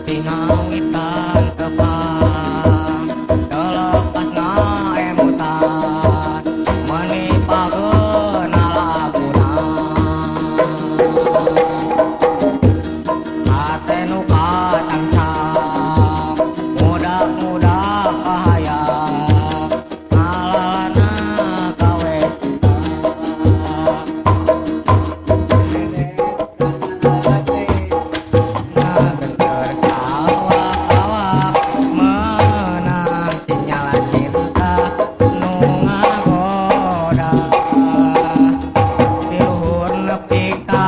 Ti ngawitan tepang, teu lepas ngaemutan, meuni pageuna laguna. Hate nu kacangcang, mudah-mudah kahayang, ngalalana gawe cinta. Ngagenteur sawak-awak, meunang sinyal cinta nu ngagoda. Ti luhur nepi ka